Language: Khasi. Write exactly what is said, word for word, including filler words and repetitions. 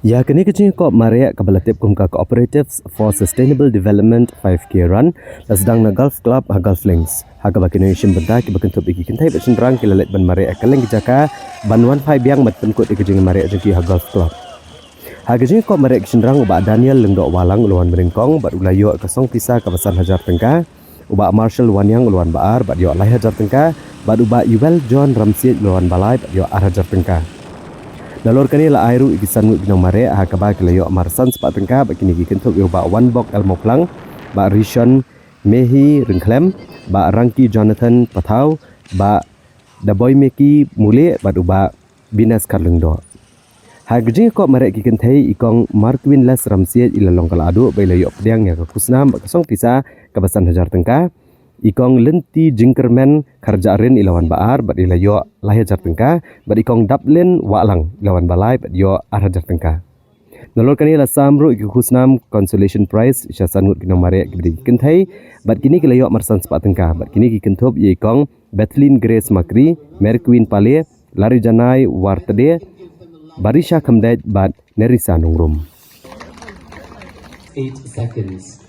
Ïa kane ka jingïakop mareh kaba la tip kum ka Cooperatives for Sustainable Development five K Run la sdang na Golf Club ha Golf Links, ha kaba ki nongïashim bynta kiba kynthup ïa ki kynthei bad shynrang ki la leit ban mareh ha kylleng ki jaka ban wan phai biang bad pynkut ïa ka jingmareh jong ki ha Golf Club. Ha ka jingïakop mareh ki shynrang, u Bah Daniel Lyngdoh Wahlang u la wan banyngkong bad u la ïoh ka song pisa kaba san hajar tyngka, u Bah Marshall Wanniang u la wan ba ar bad ïoh lai hajar tyngka, bad u Bah Iwel John Ramsiej u la wan ba lai bad ïoh ar hajar tyngka. Nalor kane la ai ruh ïa ki san ngut ki nongmareh ha kaba ki la ïoh mar san spah tyngka bad kine ki kynthup ïa u Bah Wanbok L Mawphlang, Bah Rishon Mehi Ryngkhlem, Bah Rangki Jonathan Pathaw, Bah Daboimeki Mule bad u Bah Binas Kharlyngdoh. Ha ka jingïakop mareh ki kynthei, i Kong Markwin Les Ramsiej i la long ka la aduh ba i la ïoh pdiang ïa ka khusnam bad ka song pisa kaba san hajar tyngka. I Kong Lynti Jingkyrmen Kharjahrin i la wan ba ar bad i la ïoh lai hajar tyngka, bad i Kong Daplin Wahlang i la wan ba lai bad ïoh ar hajar tyngka. Nalor kane la sam ruh ïa ki khusnam consolation prize sha san ngut ki nongmareh kiba dei ki kynthei, bad kine ki la ïoh mar san spah tyngka, bad kine ki kynthup ïa i Kong Bethlyn Grace Makri, Mary Queen Pale, Larijanai Wartade, Barisha Khymdeit bad Nerisa Nongrum. Eight seconds.